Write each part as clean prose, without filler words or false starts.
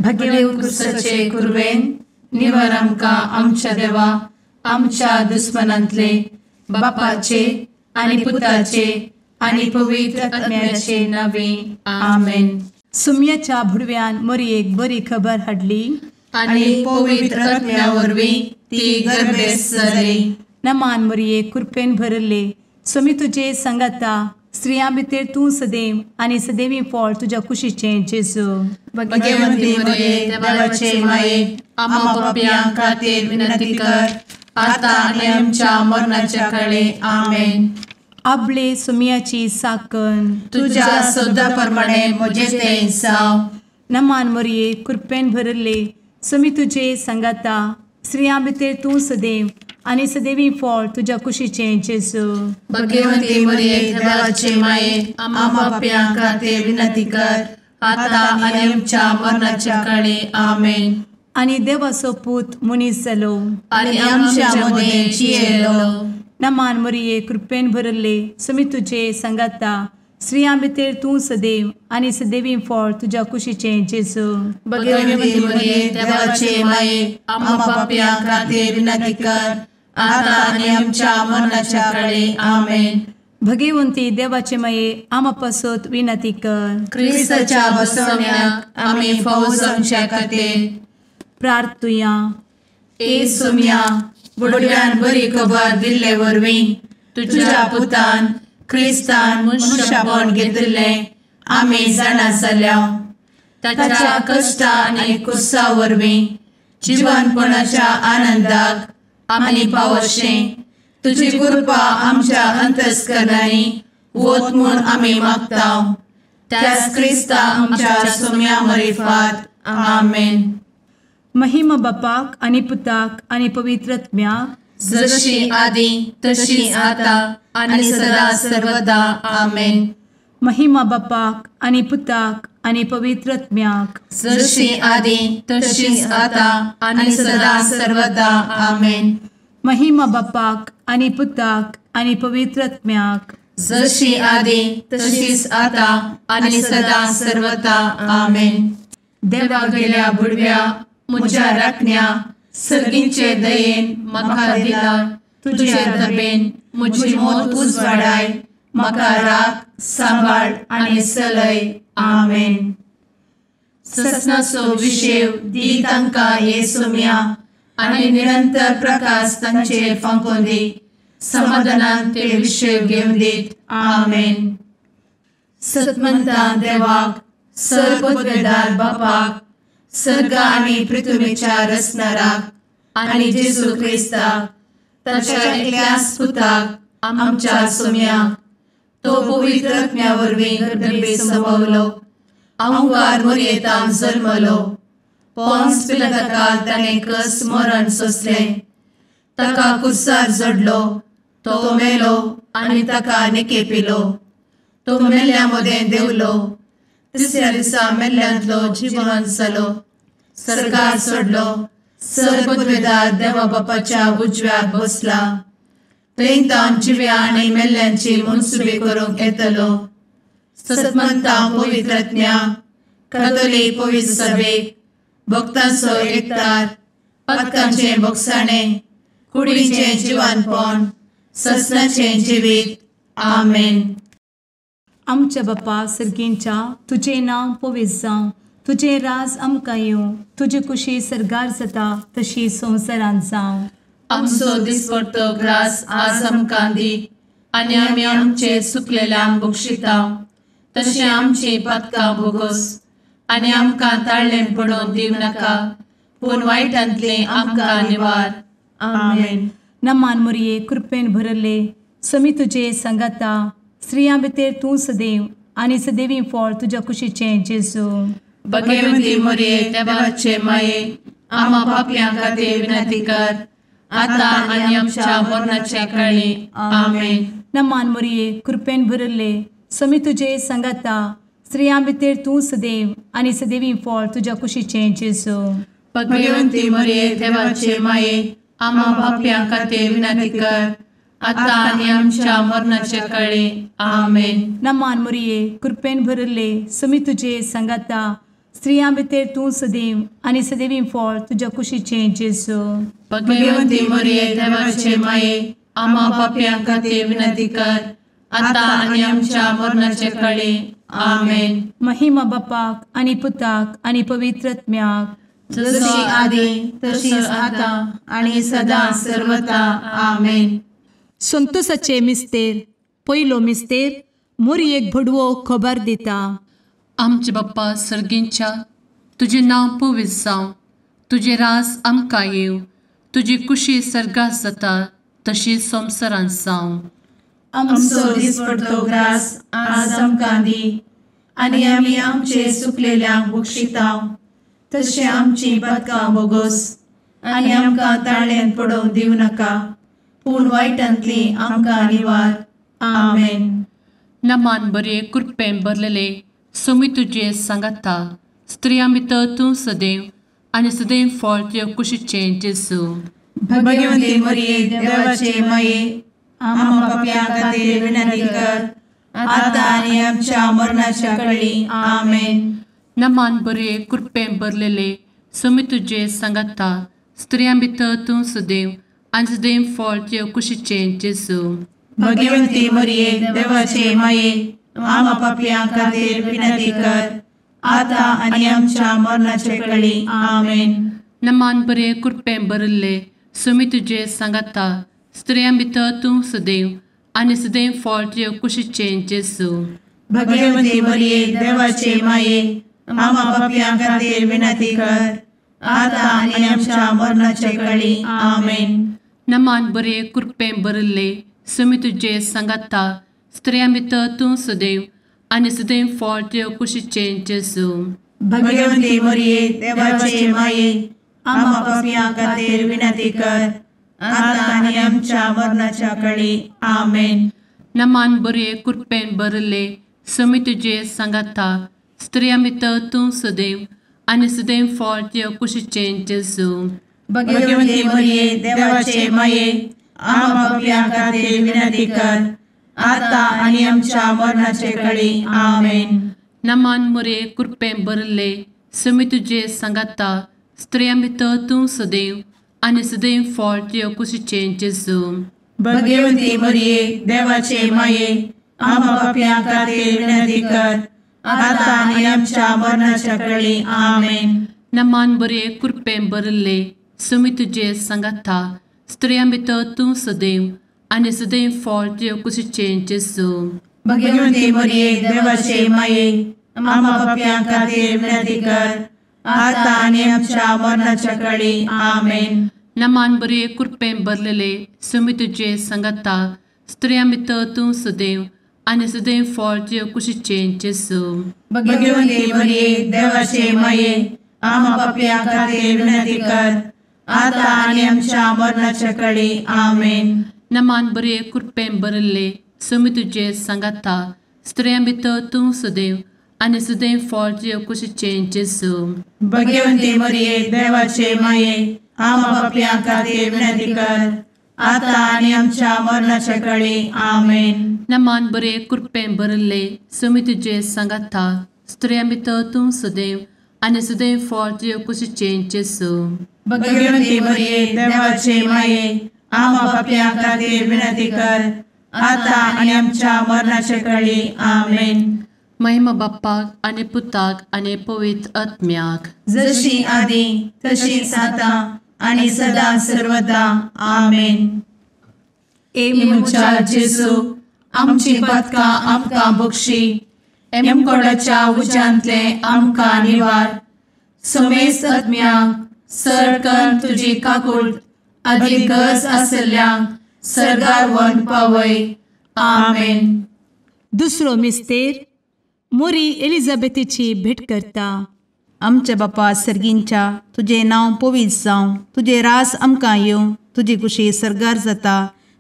भगेव कुरवेन निवर आमकां आमच्या देवा आमच्या दुस्मनांतले बापाचे आनी पुताचे आनी पवित्र आत्म्याचे नावे आमेन. सुम्याच्या भुडव्यान मोरयेक बरी खबर हाडली आनी पवित्र आत्म्या वरवीं ती गर्भेस्त जाली. नमान मोरये, कृपेन भरले, स्वामी तुजे संगाता, स्त्रियां भितर तूं सदैव आनी सदैवी फळ तुज्या कुशीचें जेजू. भगवंती मोरये, देवाचे माये, आम्हा पापयां खातीर विनंती कर आता आनी आमच्या मरणाच्या काळे. आमेन. आपले सुम्याची साकन तुज्या सदा प्रमाणे म्हजें तें जावं. नमान मोरये, कृपेन भरले, स्वामी तुजे संगाता, स्त्रियां भितर तूं सदैव आनी सदैवी फळ तुज्या कुशीचें जेजू. भगवंती मोरये, देवाचे माये, आम्हा पापयां खातीर विनंती कर आता आनी आमच्या मरणाच्या काळे. आमेन. आनी देवाचो पूत मनीस जालो आनी आमच्या मदें जियेलो. नमान मोरये, कृपेन भरले, स्वामी तुजे संगाता, स्त्रियां भितर तूं सदैव आनी सदैवी फळ तुज्या कुशीचें जेजू. भगवंती मोरये, देवाचे माये, आम्हा पापयां खातीर विनंती कर आता आनी आमच्या मरणाच्या काळे. आमेन. भगवंती देवाचे माये, आम्हा पासत विनंती कर. क्रिस्ताच्या बसवण्याक आमी फावो जावच्या खातीर प्रार्थुया. ए सुम्या, बुडव्यान बरी खबर दिल्ले वरवीं तुज्या पुतान क्रिस्तान मनशापण घेतिल्लें आमी जाणा जाल्या. ताच्या कश्टा आनी कुसा वरवीं जिवनपणाच्या आनंदाक आमी पावशें तुजी कृपा आमच्या अंतस्करणांनी वत म्हूण आमी मागता. त्याच क्रिस्ता आमच्या सुम्या मरिफात. आमेन. महिमा बापाक आनी पुताक आनी पवित्र आत्म्याक, जशी आदी तशी आता आनी सदा सर्वदा. आमेन. महिमा बापाक आनी पुताक आनी पवित्र आत्म्याक, जशी आदी तशी आता आनी सदा सर्वदा. आमेन. महिमा बापाक आनी पुताक आनी पवित्र आत्म्याक, जशी आदी तशीच आता आनी सदा सर्वदा. आमेन. देवा गेल्या बुडव्या म्हज्या राखण्या सर्गींचे दयेन म्हाका दिला तुजे दबेन म्हजी मोत उजवाडाय, म्हाका राख सांबाळ आनी चलय. आमेन. ससनाचो विशेव दी तांकां हे सुम्या आनी निरंतर प्रकाश तांचेर फांकोवन दी, समाधानान ते विशेव घेवन दीत. आमेन. सतमंता देवाक, सर्वपदवेदार बापाक, सर्ग आनी पृथ्वीच्या रचणाराक आनी जेजू क्रिस्ताक ताच्या एकल्याच पुताक आमच्या सुम्याक, तो पवित्र आत्म्या वरवीं गर्भे संभवलो, अहंकार मोरयेतान जल्मलो, पोन्स पिलाताकाल ताणें कस मरण सोंसलें, ताका कुर्सार जडलो, तो मेलो आनी ताका निकेपिलो, तो मेल्ल्या मदें देंवलो, तिसऱ्या दिसा मेल्ल्यांतलो जिवन जालो, सर्गार सोडलो, सर्वपदवेदार देवा बापाच्या उजव्याक बसला, थंय तावन जिव्या आनी मेल्ल्यांची मनसुबी करूंक येतलो. सतमंता पवित्र आत्म्या, कातोलीक पवित्र सभेक, भक्तांचो एकतार, पातकांचें भोगसाणें, कुडीचें जिवानपण, ससनाचें जिवीत. आमेन. आमच्या बापा सर्गींच्या, तुजें नांव पवित्र जावं, तुजें राज आमकां येवं, तुजी कुशी सर्गार जाता तशी संवसारांत जावं. आमचो दिसपडतो ग्रास आज आमकां दी आनी आमी आमचे सुकलेल्यांक बक्षिता तशें आमची पातकां भोगोस आनी आमकां ताळ्ळें पडोवन दिवं नाका, पूण वायटांतलें आमकां निवार. आमेन. नमान मोरये, कृपेन भरले, स्वामी तुजे संगाता, स्त्रियां भितर तूं सदैव आनी सदैवी फळ तुज्या कुशीचें जेजू. भगवंती मोरये, देवाचे माये, आम्हा पापयां खातीर विनंती कर आता आनी आमच्या मरणाच्या काळी. आमेन. नमान मोरये, कृपेन भरले, स्वामी तुजे संगाता, स्त्रियां भितर तूं सदैव आनी सदैवी फळ तुज्या कुशीचें जेजू. भगवंती मोरये, देवाचे माये, आम्हा पापयां खातीर विनंती कर आता आनी आमच्या मरणाच्या काळी. आमेन. नमान मोरये, कृपेन भरले, स्वामी तुजे संगाता, स्त्रियां भितर तूं सदैव आनी सदैवी फळ तुज्या कुशीचें जेजू. भगवंती मरिये देवाचे माये, आम्हा पापयां खातीर विनंती कर, आतां आनी आमच्या मरणाचे कळे. आमेन. महिमा बापाक आनी पुताक आनी पवित्र आत्म्याक, जशी आदी तशीच आतां आनी सदां सर्वता. आमेन. संतोषाचे मिस्तेर. पयलो मिस्तेर मोरयेक भडवो खबर दिता. आमचे बाप्पा सर्गींच्या, तुजें नांव पवित्र जावं, तुजें राज आमकां येवं, तुजी कुशी सर्गात जाता तशी संवसारांत जावं. आमचो दिसपडतो ग्रास आज आमकां दी, आनी आमी आमचे सुकलेल्यांक बक्षिता तशें आमची पातकां बोगोस, आनी आमकां ताळ्यांत पडोवंक दिवं नाका, पूण वायटांतली आमकां निवार. आमेन. नमान बरे कृपेन भरलेले सोमी तुजे सांगाता, स्त्रियां भितर तूं सदैव आनी सदैव फळ तुज्या कुशीचें जेजू. भगवंती मरिये देवाचे माये, आम्हा पापयां खातीर विनंती कर, आतां आनी आमच्या मरणाच्या कळी. आमेन. नमान बरे कृपेन भरलेले सोमी तुजे सांगाता, स्त्रियां भितर तूं सदैव आनी सदैव फळ तुज्या कुशीचें जेजू. भगवंती मरिये देवाचे माये, आम्हा पापयां खातीर विनंती कर, आतां आनी आमच्या मरणाचे कळी. आमेन. नमान बरे कृपेन भरिल्ले सोमी तुजे सांगाता, स्त्रियां भितर तूं सदैव आनी सदैव फळ तुज्या कुशीचें जेजू. भगवंती मरिये देवाचे माये, आम्हा पापयां खातीर विनंती कर, आतां आनी आमच्या मरणाचे कळी. आमेन. नमान बरे कृपेन भरिल्ले सोमी तुजे सांगाता, स्त्रियां भितर तूं सदैव आनी सदैव फळ तुज्या कुशीचें जेजू. भगवंती मरिये देवाचे माये, आम्हा पापयां खातीर विनंती कर, आतां आनी आमच्या मरणाच्या कळी. आमेन. नमान बरे कृपेन भरिल्ले सोमी तुजे सांगाता, स्त्रियां भितर तूं सदैव आनी सदैव फळ तुज्या कुशीचें जेजू. भगवंती मरिये देवाचे माये, आम्हा पापयां खातीर विनंती कर, आतां आनी आमच्या मरणाचे कळी. आमेन. नमान मरिये कृपेन भरिल्ले सोमी तुजे सांगाता, स्त्रियां भितर तूं सदैव आनी सदैव फळ तुज्या कुशीचें जेजू. भगवंती मरिये देवाचे माये, आम्हा पापयां खातीर विनंती कर, आतां आनी आमच्या मरणाच्या कळी. आमेन. नमान बरे कृपेन भरिल्ले सोमी तुजे सांगाता, स्त्रियां भितर तूं सदैव आनी सदैव फळ तुज्या कुशीचें जेजू. भगवंती मरिये देवाचे माये, आम्हा पापयां खातीर विनंती कर, आतां आनी आमच्या मरणाच्या कळी. आमेन. नमान बरे कृपेन भरलेले सोमी तुजे सांगाता, स्त्रियां भितर तूं सदैव आनी सदैव फळ तुज्या कुशीचें जेजू. भगवंती मरिये देवाचे माये, आम्हा पापयां खातीर विनंती कर, आतां आनी आमच्या मरणाच्या कळी. आमेन. नमान बरे कृपेन भरिल्ले सोमी तुजे सांगाता, स्त्रियां भितर तूं सदैव आनी सदैव फळ तुज्या कुशीचें जेजू. भगवंती मरिये देवाचे माये, आम्हा पापयां खातीर विनंती कर, आतां आनी आमच्या मरणाच्या कळी. आमेन. नमान बरे कृपेन भरिल्ले सोमी तुजे सांगाता, स्त्रियां भितर तूं सदैव आनी सदैव फळ तुज्या कुशीचें जेजू. भगवंती मरिये देवाचे माये, आम्हा पापयां खातीर विनंती कर, आतां आनी आमच्या मरणाच्या कळी. आमेन. महिमा बाप्पाक आनी पुताक आनी पवित्र आत्म्याक, जशी आदी तशीच आतां आनी सदां सर्वदा. आमेन. ए म्हज्या जेजू, आमची पातकां आमकां बक्षी, एमकोडाच्या उज्यांतले आमकां निवार, समेस्त आत्म्यांक सरकन तुजी काकूट आदी गरज आशिल्ल्यांक सर्गार व्हरून पावय. आमेन. दुसरो मिस्तेर मोरी एलिझाबेथीची भेट करता. आमच्या बापा सर्गींच्या, तुजें नांव पवित्र जावं, तुजें रास आमकां येवं, तुजी कुशी सर्गार जाता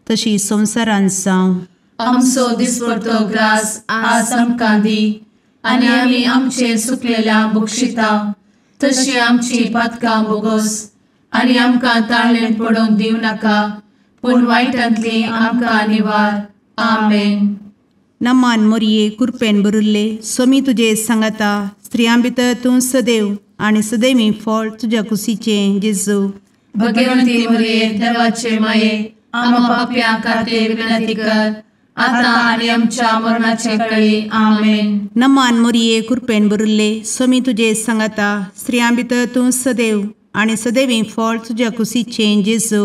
तशी संवसारांत जावं. आमचो दिसपडतो ग्रास आज आमकां दी, आनी आमी आमचे सुकलेल्या बक्षिता तशी आमची पातकां बोगोस, आनी आमकां ताळ्ळेंत पडोवंक दिवं नाका, पूण वायटांतली आमकां निवार. आमेन. नमान मोरये कृपेन भरिल्ले, स्वामी तुजे सांगाता, स्त्रियां भितर तूं सदैव आनी सदैवी फळ तुज्या कुशीचें जेजू। भगवंती मरिये देवाचे माये आम्हा पाप्यां खातीर विनंती कर आता आनी आमच्या मरणाचे वेळी। आमेन। नमान मरिये कृपेन भरिल्ले स्वामी तुजे सांगाता स्त्रियां भितर तूं सदैव आनी सदैवी फळ तुज्या कुशीचें जेजू।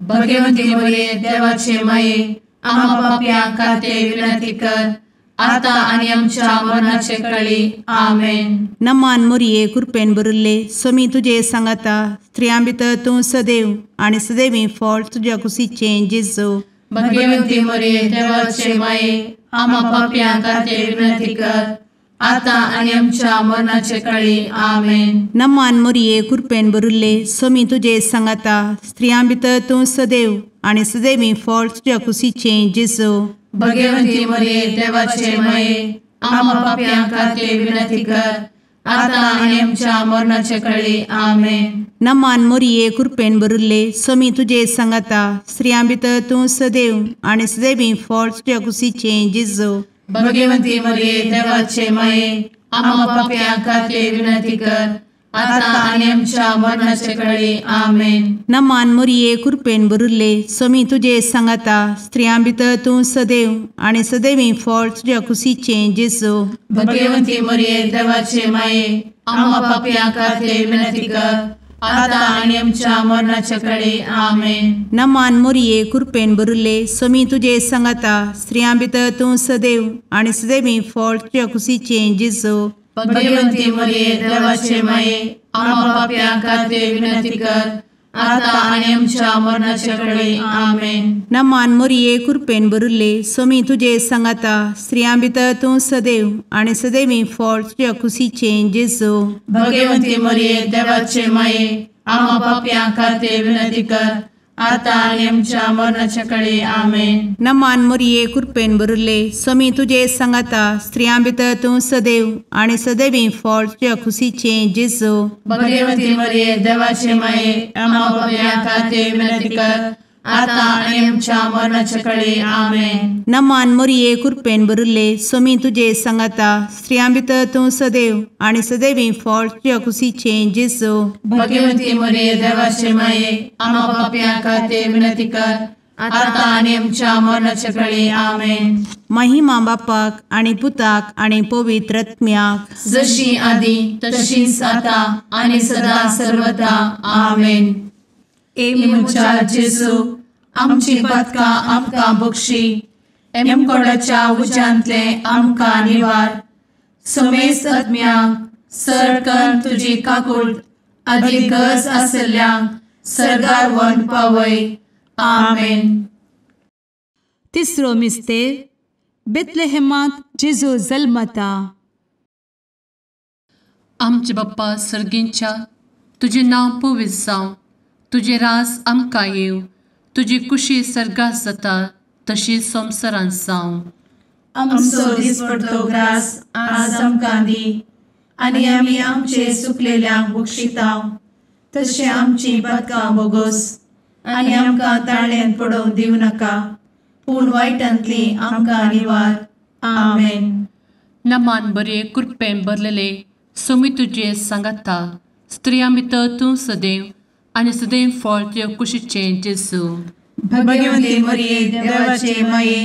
भगवंती मरिये देवाचे माये आम्हा पाप्यां खातीर विनंती कर आता आनी आमच्या मरणाचे वेळी। आमेन। नमान मरिये कृपेन भरिल्ले स्वामी तुजे सांगाता स्त्रियां भितर तूं सदैव आनी सदैवी फळ तुज्या कुशीचें जेजू। भगवंती मरिये देवाचे माये आम्हा पाप्यां खातीर विनंती कर आता आनी आमच्या मरणाचे वेळी। आमेन। नमान मरिये कृपेन भरिल्ले स्वामी तुजे सांगाता स्त्रियां भितर तूं सदैव आनी सदैवी फळ तुज्या कुशीचें जेजू। भगवंती मरिये देवाचे माये आम्हा पाप्यां खातीर विनंती कर आता आनी आमच्या मरणाचे वेळी। आमेन। नमान मरिये कृपेन भरिल्ले स्वामी तुजे सांगाता स्त्रियां भितर तूं सदैव आनी सदैवी फळ तुज्या कुशीचें जेजू। भगवंती मरिये देवाचे माये आम्हा पाप्यां खातीर विनंती कर आता आनी आमच्या मरणाचे वेळी। आमेन। नमान मरिये कृपेन भरिल्ले स्वामी तुजे सांगाता स्त्रियां भितर तूं सदैव आनी सदैवी फळ तुज्या कुशीचें जेजू। भगवंती मरिये देवाचे माये आम्हा पाप्यां खातीर विनंती कर आता आनी आमच्या मरणाचे वेळी। आमेन। नमान मरिये कृपेन भरिल्ले स्वामी तुजे सांगाता स्त्रियां भितर तूं सदैव आनी सदैवी फळ तुज्या कुशीचें जेजू। भगवंती मरिये देवाचे माये आम्हा पाप्यां खातीर विनंती कर आता आनी आमच्या मरणाचे वेळी। आमेन। नमान मरिये कृपेन भरिल्ले स्वामी तुजे सांगाता स्त्रियां भितर तूं सदैव आनी सदैवी फळ तुज्या कुशीचें जेजू। भगवंती मरिये देवाचे माये आम्हा पाप्यां खातीर विनंती कर आता आनी आमच्या मरणाचे वेळी। आमेन। नमान मरिये कृपेन भरिल्ले स्वामी तुजे सांगाता स्त्रियां भितर तूं सदैव आनी सदैवी फळ तुज्या कुशीचें जेजू। भगवंती मरिये देवाचे माये आम्हा पाप्यां खातीर विनंती कर आता आनी आमच्या मरणाचे वेळी। आमेन। नमान मरिये कृपेन भरिल्ले स्वामी तुजे सांगाता स्त्रियां भितर तूं सदैव आनी सदैवी फळ तुज्या कुशीचें जेजू। भगवंती मरिये देवाचे माये आम्हा पाप्यां खातीर विनंती कर आता आनी आमच्या मरणाचे वेळी। आमेन। महिमा बापाक आनी पुताक आनी पवित्र आत्म्याक जशी आदी तशीच आता आनी सदा सर्वदा। आमेन। ए म्हज्या जेजू आमची पातकां आमकां बक्षी एमकोडाच्या उज्यांतले आमकां निवार समेस्त आत्म्यांक सरकन तुजी काकूट आदी गरज आसल्ल्यांक सर्गार व्हरून पावय। आमेन। तिसरो मिस्तेर बेथलेहेमांत जेजू जल्मता। आमचे बाप्पा सर्गींच्या तुजें नांव पवित्र जावं, तुजें राज आमकां येवं, तुजी कुशी सर्गात जाता तशी संवसारांत जावं। आमचो दिसपडतो ग्रास आज आमकां दी आनी आमी आमचे सुकलेल्यांक बक्षितांव तशें आमची पातकां बोगोस आनी आमकां ताळ्यान पडोवंक दिवं नाका पूण वायटांतली आमकां निवार। आमेन। नमान बरे कृपेन भरलेले स्वामी तुजे सांगाता स्त्रियां भितर तूं सदैव आनी सदैव फळ तुज्या कुशीचें जेजू। भगवंती मरिये देवाचे माये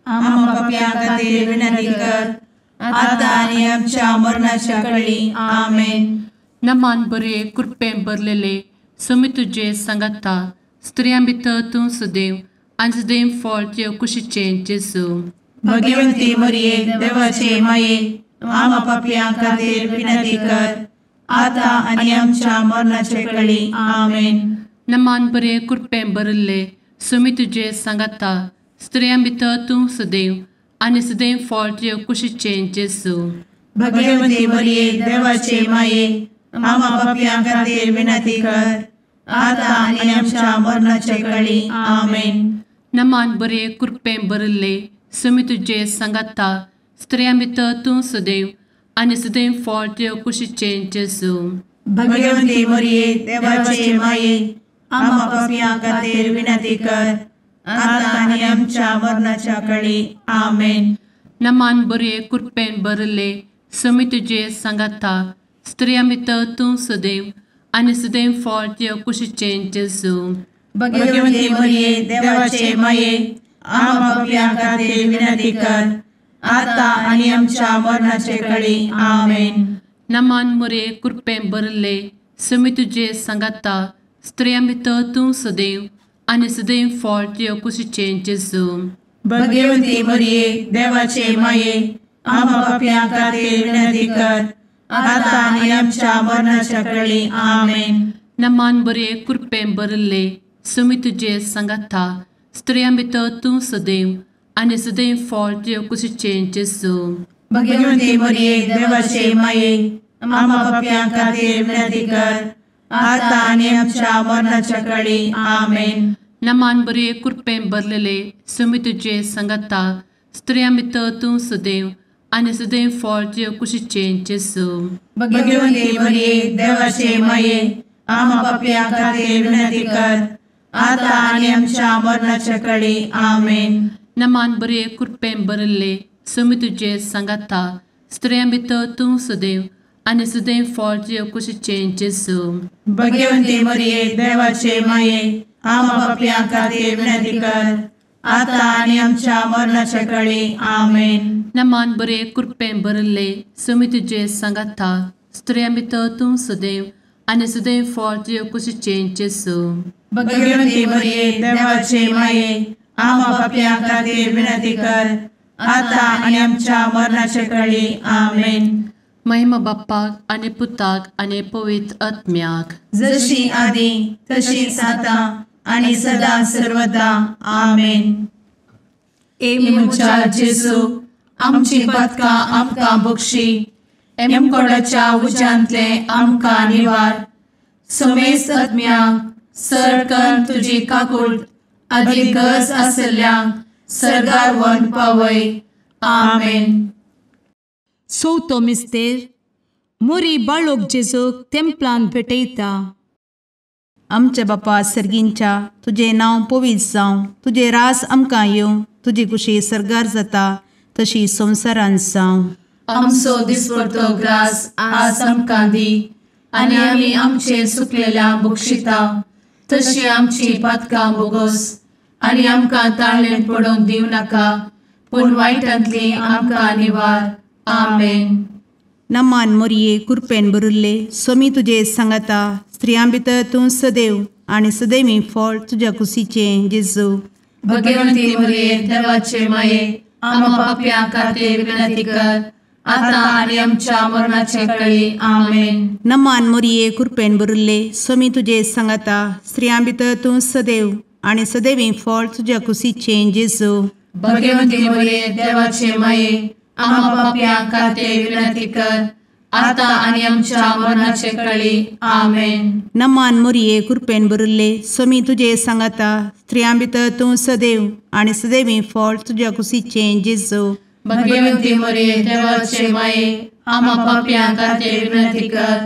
आम्हा पाप्यां खातीर विनंती कर आता आनी आमच्या मरणाच्या वेळी। आमेन। नमान बरे कृपेन भरलेले स्वामी तुजे सांगाता स्त्रियां भितर तूं सदैव आनी सदैव फळ तुज्या कुशीचें जेजू। भगवंती मरिये देवाचे माये आम्हा पाप्यां खातीर विनंती कर आता आनी आमच्या मरणाचे वेळी। आमेन। नमान बरे कृपेन भरिल्ले स्वामी तुजे सांगाता स्त्रियां भितर तूं सदैव आनी सदैव फळ तुज्या कुशीचें जेजू। भगवंती मरिये देवाचे माये आम्हा पाप्यां खातीर विनंती कर आता आनी आमच्या मरणाचे वेळी। आमेन। नमान बरे कृपेन भरिल्ले स्वामी तुजे सांगाता स्त्रियां भितर तूं सदैव आनी सदैव फळ तुज्या कुशीचें जेजू। भगवंती मरिये देवाचे माये आम्हा पाप्यां खातीर विनंती कर आता आनी आमच्या मरणाच्या वेळी। आमेन। नमान बरे कृपेन भरिल्ले समी तुजे सांगाता स्त्रियां भितर तूं सदैव आनी सदैव फळ तुज्या कुशीचें जेजू. भगवती मरिये देवाचे माये आम्हा पाप्यां खातीर विनंती कर आता आनी आमच्या मरणाचे कळी. आमेन. नमान मोरये कृपेन भरिल्ले समी तुजे सांगाता स्त्रियां भितर तूं सदैव आनी सदैव फळ तुज्या कुशीचें जेजू. भगवती मरिये देवाचे माये आम्हा पाप्यां खातीर विनंती कर आता आनी आमच्या मरणाच्या कळी. आमेन. नमान बरे कृपेन भरिल्ले समी तुजे सांगाता स्त्रियां भितर तूं सदैव आनी सदैव फळ तुज्या कुशीचें जेजू. भगवती मरिये देवाचे माये आम्हा पाप्यां खातीर विनंती कर आता आनी आमच्या मरणाच्या कळी. आमेन. नमान बरे कृपेन भरलेले समी तुजे सांगाता स्त्रियां भितर तूं सदैव आनी सदैव फळ तुज्या कुशीचें जेजू. भगवती मरिये देवाचे माये आम्हा पाप्यां खातीर विनंती कर आता आनी आमच्या मरणाच्या कळी. आमेन. नमान बरे कृपेन भरिल्ले समी तुजे सांगाता स्त्रियां भितर तूं सदैव आनी सदैव फळ तुज्या कुशीचें जेजू. भगवती मरिये देवाचे माये आम्हा पाप्यां खातीर विनंती कर आता आनी आमच्या मरणाच्या कळी. आमेन. नमान बरे कृपेन भरिल्ले समी तुजे सांगाता स्त्रियां भितर तूं सदैव आनी सदैव फळ तुज्या कुशीचें जेजू. भगवती मरिये देवाचे माये आम्हा पाप्यां खातीर विनंती कर आता आनी आमच्या मरणाच्या कळी. आमेन. महिमा बाप्पाक आनी पुताक आनी पवित्र आत्म्याक, जशी आदी तशीच आता आनी सदा सर्वदा. आमेन. ए म्हज्या जेजू आमची पातकां आमकां बक्षी, एमकोडाच्या उज्यांतले आमकां निवार, समेस्त आत्म्यांक सरकन तुजी काकूट आदी गरज आसल्ल्यांक सर्गार व्हरून पावय. आमेन. चवथो मिस्तेर मोरी बाळोक जेजूक तेंपलान भेटयता. आमच्या बापा सर्गींच्या तुजें नांव पवित्र जावं, तुजें रास आमकां येवं, तुजी कुशी सर्गार जाता तशी संवसारांत जावं. आमचो दिसपडतो ग्रास आज आमकां दी आनी आमी आमचे सुकलेल्या बक्षिता तशी आमची पातकां बोगोस आनी आमकां ताळेन पडोवंक दिवं नाका, पूण वायटांतली आमकां निवार. आमेन. नमान मोरये कृपेन भरिल्ले स्वामी तुजे सांगाता स्त्रियां भितर तूं सदैव आनी सदैवी फळ तुज्या कुशीचें जेजू. भगवती मोरये देवाचे माये आम्हा पाप्यां खातीर विनंती कर आता आनी आमच्या मरणाचे कळी. आमेन. नमान मोरये कृपेन भरिल्ले स्वामी तुजे सांगाता स्त्रियां भितर तूं सदैव आनी सदैवी फळ तुज्या कुशीचें जेजू. भगवती मोरये देवाचे माये आम्हा पाप्यां खातीर विनंती कर आता आनी आमच्या मरणाचे कळी. आमेन. नमान मोरये कृपेन भरिल्ले स्वामी तुजे सांगाता स्त्रियां भितर तूं सदैव आनी सदैवी फळ तुज्या कुशीचें जेजू. भगवती मोरये देवाचे माये आम्हा पाप्यां खातीर विनंती कर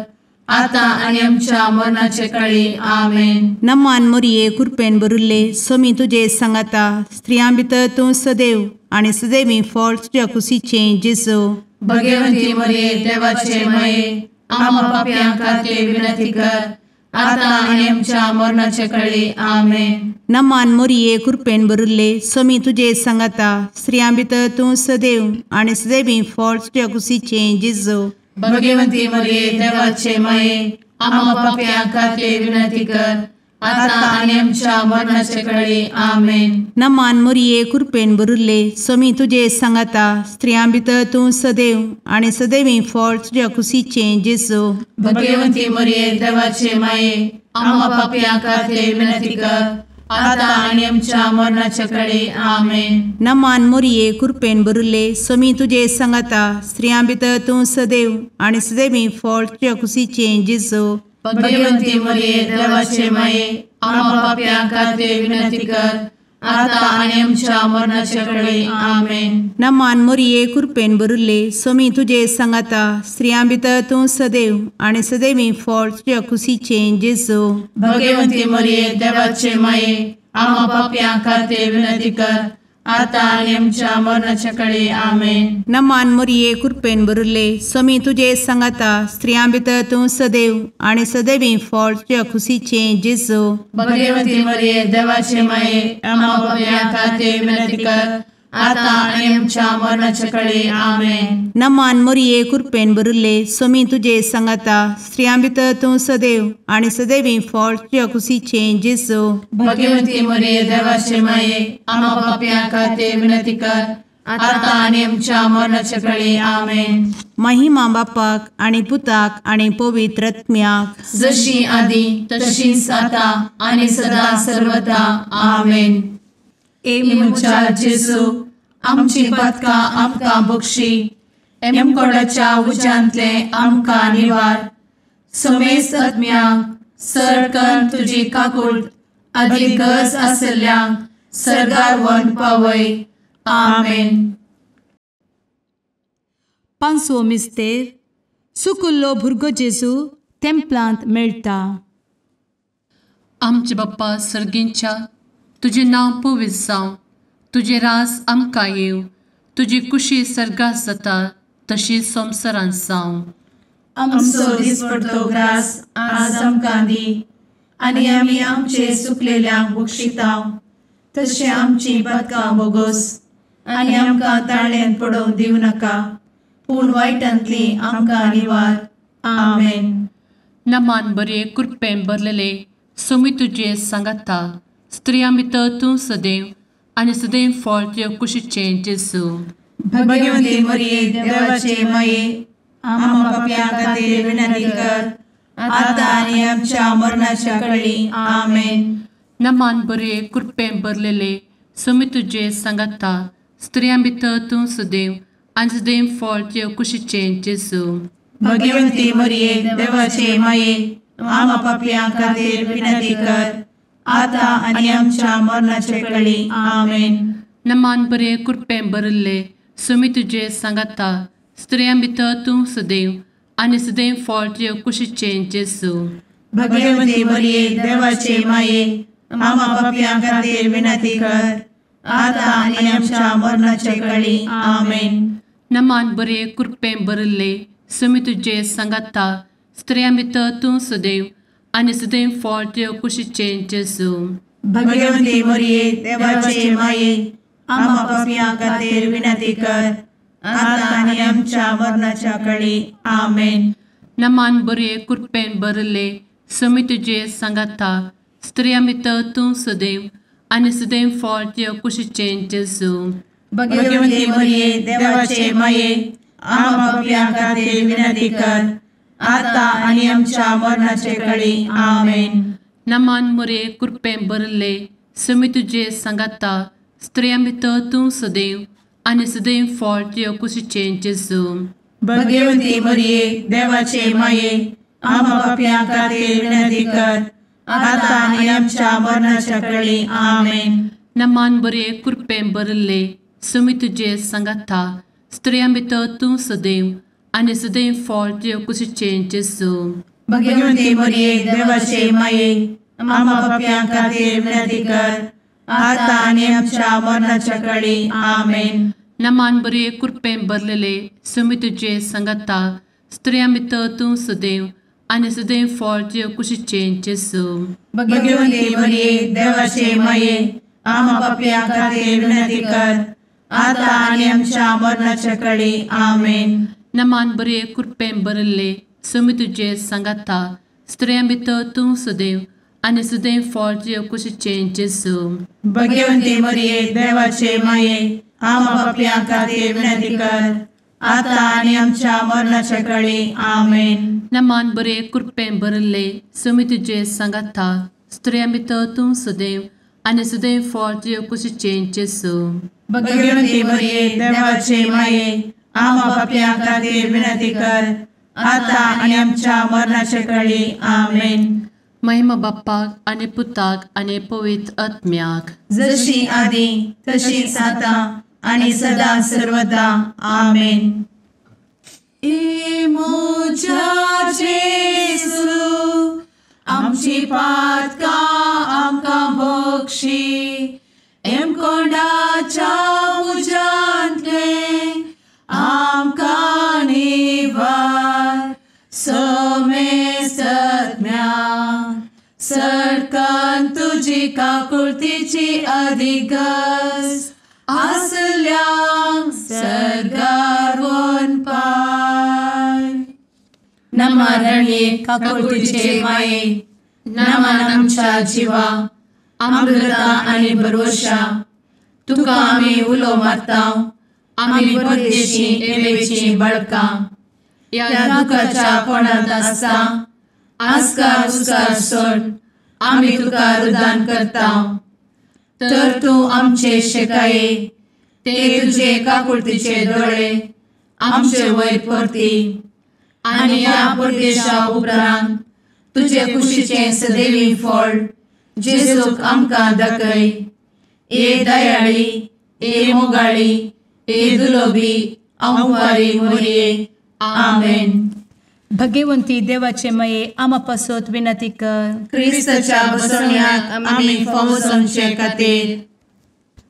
आता आनी आमच्या मरणाचे कळी. आमेन. नमान मोरये कृपेन भरिल्ले स्वामी तुजे सांगाता स्त्रियां भितर तूं सदैव आनी सदैवी फळ तुज्या कुशीचें जेजू. भगवती मोरये देवाचे माये आम्हा पाप्यां खातीर विनंती कर आता आनी आमच्या मरणाचे कळी. आमेन. नमान मोरये कृपेन भरिल्ले स्वामी तुजे सांगाता स्त्रियां भितर तूं सदैव आनी सदैवी फळ तुज्या कुशीचें जेजू. भगवती मोरये देवाचे माये आम्हा पाप्यां खातीर विनंती कर आता आनी आमच्या मरणाचे कळी. आमेन. नमान मोरये कृपेन भरिल्ले स्वामी तुजे सांगाता स्त्रियां भितर तूं सदैव आनी सदैवी फळ तुज्या कुशीचें जेजू. भगवती मोरये देवाचे माये आम्हा पाप्यां खातीर विनंती कर आता आनी आमच्या मरणाचे कळी. आमेन. नमान मोरये कृपेन भरिल्ले स्वामी तुजे सांगाता स्त्रियां भितर तूं सदैव आनी सदैवी फळ तुज्या कुशीचें जेजू. भगवती मोरये देवाचे माये आम्हा पाप्यां खातीर विनंती कर आता आनी आमच्या मरणाचे कळी. आमेन. नमान मोरये कृपेन भरिल्ले स्वामी तुजे सांगाता स्त्रियां भितर तूं सदैव आनी सदैवी फळ तुज्या कुशीचें जेजू. भगवती मोरये देवाचे माये आम्हा पाप्यां खातीर विनंती कर आतां आनी आमच्या मरणाच्या कळे. आमेन. नमान मोरये कृपेन भरिल्ले स्वामी तुजे सांगाता, स्त्रियां भितर तूं सदैव आनी सदैवी फळ तुज्या खुशीचें जेजू. भगवती मरिये देवाचे माये, आम्हा पाप्यां खातीर विनंती कर, आतां आनी आमच्या मरणाच्या कळे. आमेन. नमान मोरये कृपेन भरिल्ले स्वामी तुजे सांगाता, स्त्रियां भितर तूं सदैव आनी सदैवी फळ तुज्या खुशीचें जेजू. भगवती मरिये देवाचे माये, आम्हा पाप्यां खातीर विनंती कर, आतां आनी आमच्या मरणाच्या कळे. आमेन. महिमा बापाक आनी पुताक आनी पवित्र आत्म्याक, जशी आदी तशीच आतां आनी सदा सर्वदा. आमेन. ए म्हज्या जेजू, आमची पातकां आमकां बक्षी, एमकोडाच्या उज्यांतले आमकां निवार, समेस्त आत्म्यांक सरकन तुजी काकूट आदी गरज आशिल्ल्यांक सर्गार व्हरून पावय. आमेन. पांचवो मिस्तेर. सुकुल्लो भुरगो जेजू तेंपलांत मेळटा. आमचे बाप्पा सर्गींच्या, तुजें नांव पवित्र जावं, तुजें राज आमकां येवं, तुजी कुशी सर्गात जाता तशी संवसारांत जावं. आमचो दिसपडतो ग्रास आज आमकां दी, आनी आमी आमचे सुकलेल्यांक बक्षिता तशें आमची पातकां बोगोस, आनी आमकां ताळ्यांत पडोवंक दिवं नाका, पूण वायटांतली आमकां निवार. आमेन. नमान बरे कृपेन भरलेले स्वामी तुजे सांगाता, स्त्रियां भितर तूं सदैव आनी सदैव फळ तुज्या कुशीचें जेजू. भगवती मरिये देवाचे माये, आम्हा पाप्यां खातीर विनंती कर, आतां आनी आमच्या मरणाच्या कळी. आमेन. नमान बरे कृपेन भरलेले स्वामी तुजे सांगाता, स्त्रियां भितर तूं सदैव आनी सदैव फळ तुज्या कुशीचें जेजू. भगवती मरिये देवाचे माये, आम्हा पाप्यां खातीर विनंती कर, आतां आनी आमच्या मरणाच्या कळी. आमेन. नमान बरे कृपेन भरिल्ले स्वामी तुजे सांगाता, स्त्रियां भितर तूं सदैव आनी सदैव फळ तुज्या कुशीचें जेजू. भगवती मरिये देवाचे माये, आम्हा पाप्यां खातीर विनंती कर, आतां आनी आमच्या मरणाच्या कळी. आमेन. नमान बरे कृपेन भरिल्ले स्वामी तुजे सांगाता, स्त्रियां भितर तूं सदैव आनी सदैव फळ तुज्या कुशीचें जेजू. भगवती मरिये देवाचे माये, आम्हा पाप्यां खातीर विनंती कर, आतां आनी आमच्या मरणाच्या कळी. आमेन. नमान बरे कृपेन भरिल्ले स्वामी तुजे सांगाता, स्त्रियां भितर तूं सदैव आनी सदैव फळ तुज्या कुशीचें जेजू. भगवती मरिये देवाचे माये, आम्हा पाप्यां खातीर विनंती कर, आतां आनी आमच्या मरणाचे कळी. आमेन. नमान मरिये कृपेन भरिल्ले स्वामी तुजे सांगाता, स्त्रियां भितर तूं सदैव आनी सदैव फळ तुज्या कुशीचें जेजू. भगवती मरिये देवाचे माये, आम्हा पाप्यां खातीर विनंती कर, आतां आनी आमच्या मरणाच्या कळी. आमेन. नमान बरे कृपेन भरिल्ले स्वामी तुजे सांगाता, स्त्रियां भितर तूं सदैव आनी सदैव फळ तुज्या कुशीचें जेजू. भगवती मरिये देवाचे माये, आम्हा पाप्यां खातीर विनंती कर, आतां आनी आमच्या मरणाच्या कळी. आमेन. नमान बरे कृपेन भरलेले स्वामी तुजे सांगाता, स्त्रियां भितर तूं सदैव आनी सदैव फळ तुज्या कुशीचें जेजू. भगवती मरिये देवाचे माये, आम्हा पाप्यां खातीर विनंती कर, आतां आनी आमच्या मरणाच्या कळी. आमेन. नमान बरे कृपेन भरिल्ले स्वामी तुजे सांगाता, स्त्रियां भितर तूं सदैव आनी सदैव फळ तुज्या कुशीचें जेजू. भगवती मरिये देवाचे माये, आम्हा पाप्यां खातीर विनंती कर, आतां आनी आमच्या मरणाच्या कळी. आमेन. नमान बरे कृपेन भरिल्ले स्वामी तुजे सांगाता, स्त्रियां भितर तूं सदैव आनी सदैव फळ तुज्या कुशीचें जेजू. भगवती मरिये देवाचे माये, आम्हा पाप्यां खातीर विनंती कर, आतां आनी आमच्या मरणाच्या कळी. आमेन. महिमा बाप्पाक आनी पुताक आनी पवित्र आत्म्याक, जशी आदी तशीच आतां आनी सदा सर्वदा. आमेन. ए म्हज्या जेजू, आमची पातकां आमकां बक्षी, एमकोंडाच्या तुजी काकुळतीची अधिगस आसल्यांक सर्गार वनपाय. नमा रणये काकुळतीचे माये, नमन आमच्या जिवा, अमृता आनी भरवशा, तुका आमी उलो मारता, आमी परदेशी एवेची बळकां, ह्या दुखाच्या कोणांत आसता आस्कार उस्कार सोड आमी तुका रुदान करता. तर तूं आमचे शेकाये ते तुजे काकुळतीचे दोळे आमचे वयर परती आनी ह्या परदेशा उपरांत तुजे कुशीचें सदैवी फळ जेजूक आमकां दाखय. ए दयाळी, ए मोगाळी, ए दुलोबी अंवारी मोरये. आमेन. भगवंती देवाचे मये आमा पासत विनंती कर. क्रिस्ताच्या बसवण्याक आमी फावो जावचे खातीर.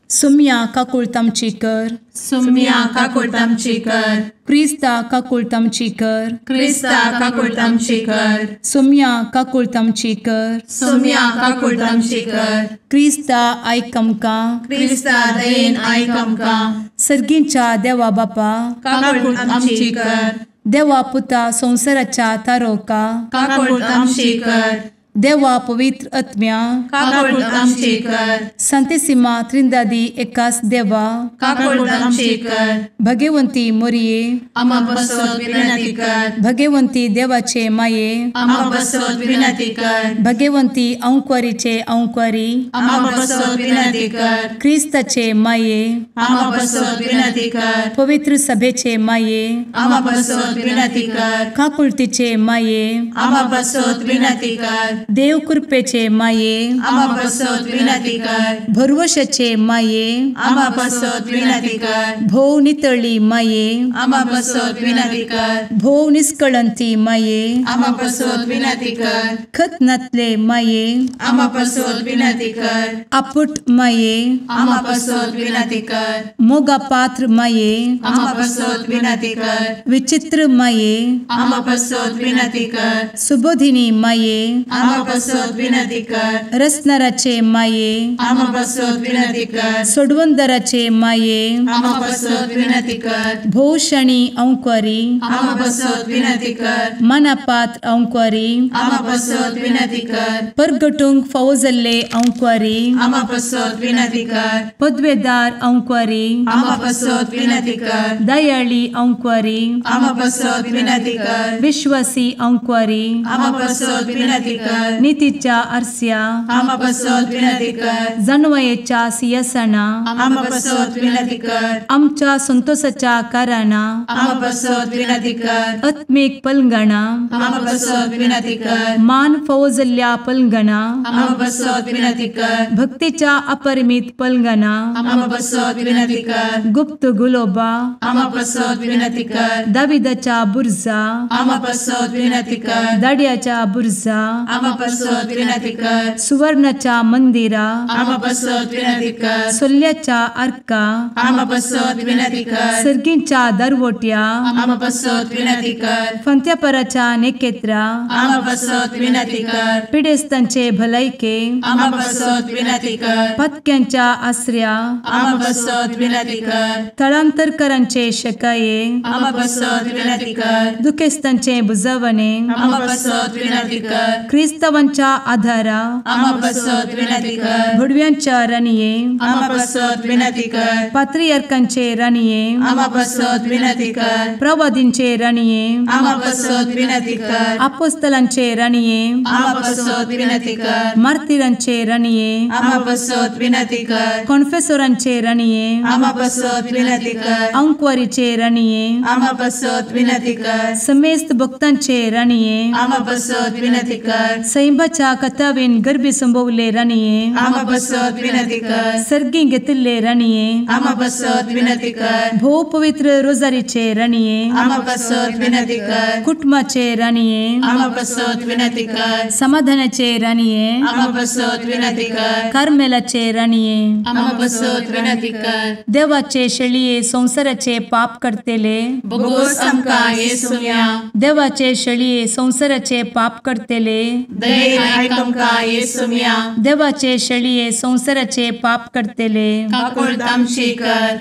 सुम्या काकुळत आमची कर. सुम्या काकुळत आमची कर. क्रिस्ता काकुळत आमची कर. क्रिस्ता काकुळत आमची कर. सुम्या काकुळत आमची कर. सुम्या काकुळत आमची कर. क्रिस्ता आयक आमकां. क्रिस्ता दयेन आयक आमकां. सर्गींच्या देवा बापा काकुळत आमची कर. देवा पुता संवसाराच्या तारोका काकुळत आमची कर. देवा पवित्र आत्म्या काकुळत आमची कर. संतेसिमा त्रिंदादी एकास देवा काकुळत आमची कर. भगवंती मोरये आमा पासत विनंती कर. भगवंती देवाचे माये आमा पासत विनंती कर. भगवंती अंकुरीचे अंकुरी आमा पासत विनंती कर. क्रिस्ताचे माये आमा पासत विनंती कर. पवित्र सभेचे माये आमा पासत विनंती कर. काकुळतीचे माये आमा पासत विनंती कर. देव कृपेचे माये आमा पासत विनंती कर. भरवशाचे माये आमा पासत विनंती कर. भोव नितळी माये आमा पासत विनंती कर. भोव निष्कळंती माये आमा पासत विनंती कर. खत नातले माये आमा पासत विनंती कर. आपुट माये आमा पासत विनंती कर. मोगा पात्र माये आमा पासत विनंती कर. विचित्र माये आमा पासत विनंती कर. सुबोधिनी माये आमा पासत विनंती कर. रसनाराचे माये आमा पासत विनंती कर. सोडवंदराचे माये आमा पासत विनंती कर. भोवशणी अंकुरी आमा पासत विनंती कर. मनापात्र अंकुरी आमा पासत विनंती कर. परगटूंक फावो जाल्ले अंकुरी आमा पासत विनंती कर. पदवेदार अंकुरी आमा पासत विनंती कर. दयाळी अंकुरी आमा पासत विनंती कर. विश्वासी अंकुरी आमा पासत विनंती कर. नितीच्या आरस्या आमा पासत विनंती कर. जानवयेच्या सिंहासना आमा पासत विनंती कर. आमच्या संतोषाच्या कारणा आमा पासत विनंती कर. आत्मीक पलंगणा आमा पासत विनंती कर. मान फावो जाल्ल्या पलंगणा आमा पासत विनंती कर. भक्तीच्या अपरिमित पलंगणा आमा पासत विनंती कर. गुप्त गुलोबा आमा पासत विनंती कर. दाविदाच्या बुर्जा आमा पासत विनंती कर. दाड्याच्या बुर्जा आमा पासत विनंती कर. सुवर्णाच्या मंदिरा आमा पासत विनंती कर. सोल्ल्याच्या आर्का आमा पासत विनंती कर. सर्गींच्या दरवट्या आमा पासत विनंती कर. फंत्यापराच्या नेकेत्रा आमा पासत विनंती कर. पिडेस्तांचे भलायके आमा पासत विनंती कर. पत्क्यांच्या आसऱ्या आमा पासत विनंती कर. थळांतरकरांचे शकाये आमा पासत विनंती कर. दुखेस्तांचे बुजवणे आमा पासत विनंती कर. क्रिस्तावांच्या आधारा आमा पासत विनंती कर. भुडव्यांच्या राणये आमा पासत विनंती कर. पात्रियार्कांचे राणये आमा पासत विनंती कर. प्रवादींचे राणये आमा पासत विनंती कर. आपोस्तलांचे राणये आमा पासत विनंती कर. मार्तिरांचे राणये आमा पासत विनंती कर. कॉन्फेसोरांचे राणये आमा पासत विनंती कर. अंकुवारीचे राणये आमा पासत विनंती कर. समेस्त भक्तांचे राणये आमा पासत विनंती कर. सैंबाच्या कथावेन गर्भी संभवले राणये आमा पासत विनंती कर. सर्गी घेतिल्ले राणये आमा पासत विनंती कर. भोव पवित्र रोजारीचे राणये आमा पासत विनंती कर. कुटुंबाचे राणये आमा पासत विनंती कर. समाधानाचे राणये आमा पासत विनंती कर. कार्मेलाचे राणये आमा पासत विनंती कर. देवाचे शेळये संवसाराचे पाप करतेले बोगोस आमकां येसुम्या देवाचे शेळये संवसाराचे पाप करतेले दयेन आयक आमकां येसुम्या। देवाचे शेळये संवसाराचे पाप करतले काकुळट आमची कर।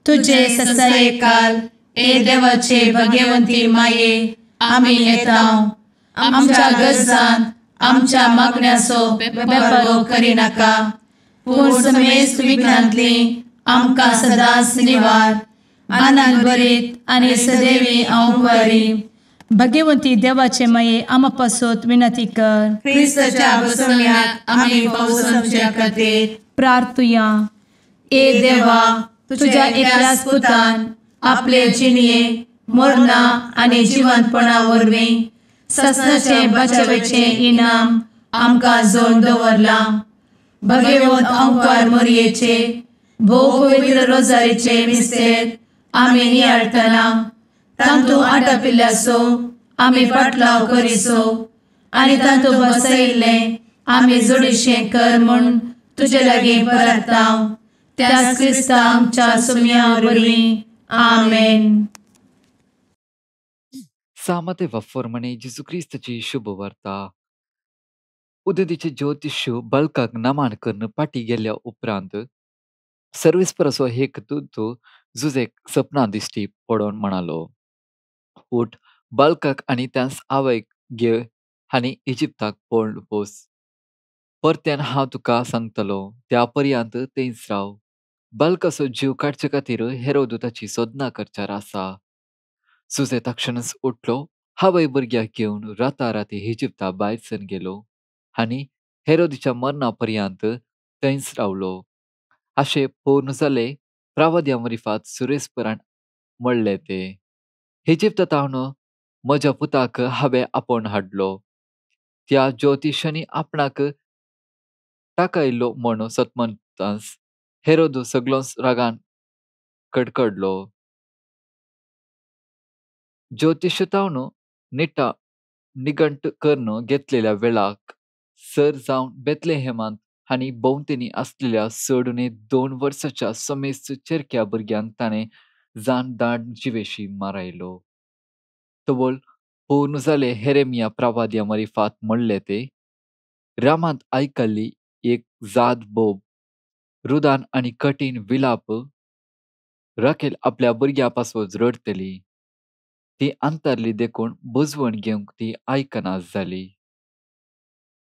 तुजे ससायेकाल ए देवाचे भगवंती माये आमी येता आमच्या गरजान आमच्या मागण्याचो बेपर्वो करिनाका पूण समेस्त विघ्नांतली आमकां सदांच निवार। आनंद भरीत आनी सदैवी अंवकारी भगवंती देवाचे माये आमा पासत विनंती कर। क्रिस्ताच्या बसवण्याक आमी पावसाच्या खातीर प्रार्थुया। ए देवा तुझ्या एकल्याच पुतान आपले जिणये मरणा आनी जिवंतपणा वरवीं ससनाचे बचावेचे इनाम आमकां जोडून दवरलां। भगवंत अंकार मोरयेचे भोव पवित्र रोजारीचे मिस्तेर आमी नियाळटना तांतू आटापिल्ल्याचो आमी पाटलाव करिसो आनी तांतू बसयिल्लें आमी जोडीशें कर म्हूण तुजे लागीं परता त्याच क्रिस्ता आमच्या सुम्या वरवीं आमेन। सामते वफोरमणे जेजू क्रिस्ताची शुभवार्ता। उदतीचे ज्योतिष बलकाक नमान करून पाटी गेल्या उपरांत सर्वेस्पराचो एक दूत जुजेक सपना दिश्टी पडोवन म्हणालो, उठ बालकाक आनी त्यास आवयक घे आनी इजिप्ताक पळोवन वच। परत्यान हांव तुका सांगतलो त्या पर्यंत थंयच राव। बालकाचो जीव काडचे खातीर हेरोद ताची सोदना करच्यार आसा। जुजे तक्षणच उठलो, आवय भुरग्याक घेवन राताराती इजिप्ता भायर सरून गेलो आनी हेरोदीच्या मरणा पर्यंत थंयच रावलो। अशें पूर्ण जालें प्रवाद्या मरिफात सुरेस्परान म्हणलें ते इजिप्तांत म्हज्या पुताक हांवें आपोवन हाडलो। त्या ज्योतिशांनी आपणाक टाकायलो म्हूण सतमंतांस हेरोद सगळोच रागान कडकडलो। ज्योतिशतावन निटा निघंट करून घेतलेल्या वेळाक सर जावन बेतलेहेमांत आनी भोंवतणी आसलेल्या चडुणे 2 वर्साच्या समेस्त चेरक्या भुरग्यांक ताणें जान दाट जिवेशी मारायलो। तवळ पूर्ण जाले हेरेमिया प्रवाद्या मरिफात म्हणले ते रामांत आयकल्ली एक जात बोब रुदान आनी कठीण विलाप राखेल आपल्या भुरग्या पासत रडटली। ती अंतरली देखून बुजवण घेवंक ती आयकना जाली।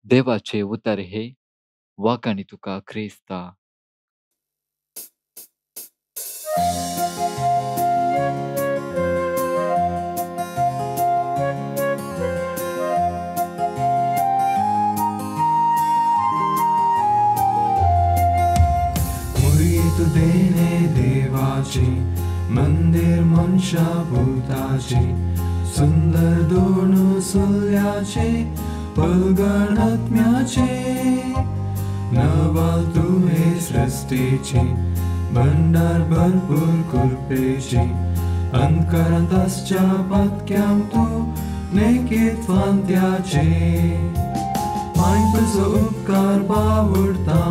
देवाचे उतर हे वाकाणी तुका क्रिस्ता। तू देणे देवाचे मंदिर मनशा भूताचे सुंदर दोन सुल्याचे पलगण आत्म्याचे नवाल तुहे सृष्टीचे भंडार भरपूर कृपेचे अंधकारांत आसच्या पातक्यांक तूं नेकीत फांत्याचे माय तुजो उपकार बावडता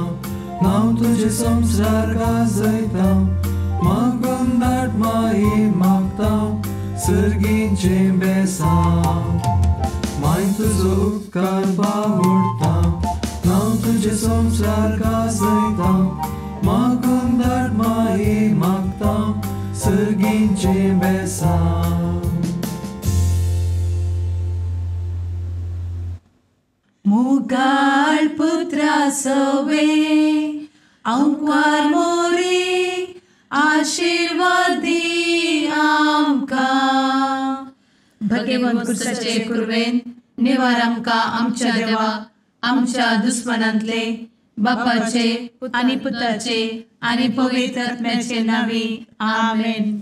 नांव तुझे संसार गाजयता मागून दाट माई मागता सर्गींचे बेसांव माय तुजो उपकार बावडता नांव तुझे संसार गाजयता मागून दाट माई मागता सर्गींचे बेसांव। मुगाळ पुत्रा सवे अंकार मोरी आशीर्वादी आमकां। भगवंत क्रिस्ताचे कुर्वेन निवार आमकां आमच्या देवा आमच्या दुस्मनांतले बापाचे आनी पुताचे आनी पवित्र आत्म्याचे नांवी आमेन।